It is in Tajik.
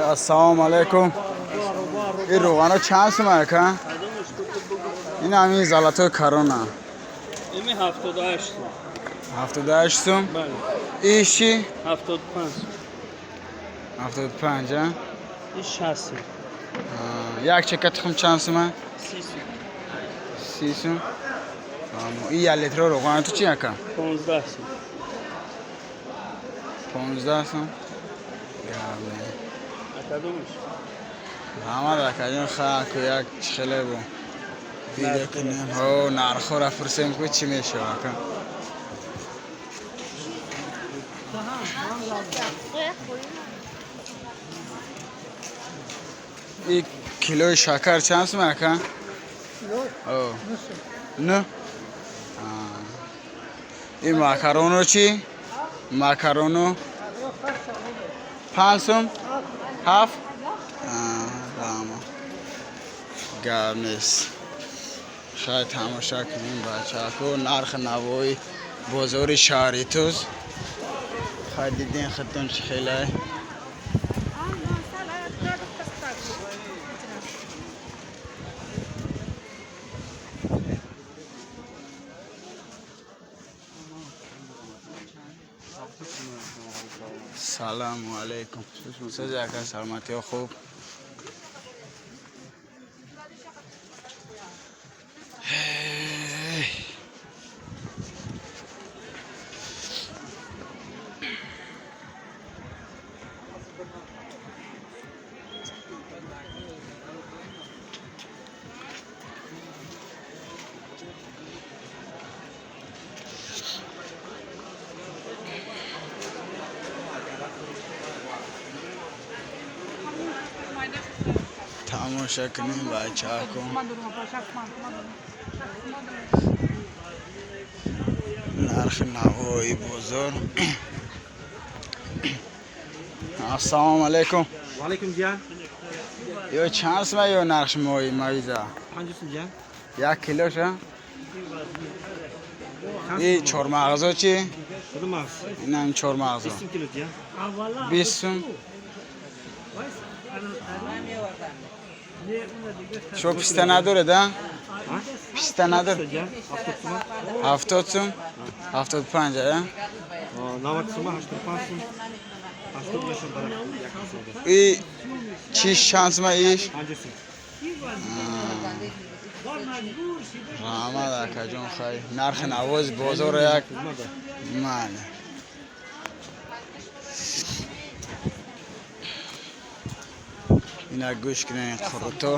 Ассалому алайкум. Ин равғано чанд сум ака? Ин ҳамин золотой корона. Ими 78 сум. 78 сум. Бале. Иши? 75 сум. 75, а? Иш 60 сум. Як чека тухм чанд сума? 30 сум. 30 сум. Ин як литро равғано ту чи ака? 15 сум. 15 сум. Гап. Акадумиш. Раҳмат акаҷон, хаку як хеле бу. Видео кунем. Ҳо, нархҳоро пурсем ку чӣ мешава ака. И килои шакар чанд сум ака? О. Ну? И макароно чӣ? Макароно? 5 сум? 7? Раҳмат. Гап нест. Хай тамоша кунем бачако нархи навои бозори шаҳри Туз. Хай дидин худтон чӣ хелай. Салому алайкум. Сози ака, саломатиҳо хуб? Тамоша кунем бачако. Нархи навои бозор. Ассалому алайкум. Валейкум ҷан. Ё чанд сума ё нархи мои мавиза? 50 сум ҷан. Як килоша? И чормағзо чӣ? Кудум мағз? Инам чормағзо. 20 сум кило ҷан. 20 сум. Шо писта надоред, а? Писта надор? Ҷан 70 сум. 70 сум? 75, а? 90 сум, 85 сум. 80 мешам барак як сум. И чиш чанд сума иш? 50 сум. Раҳмат акаҷон, хай. Нархи навози бозорро як ман. Ина гӯш кунед қуруто.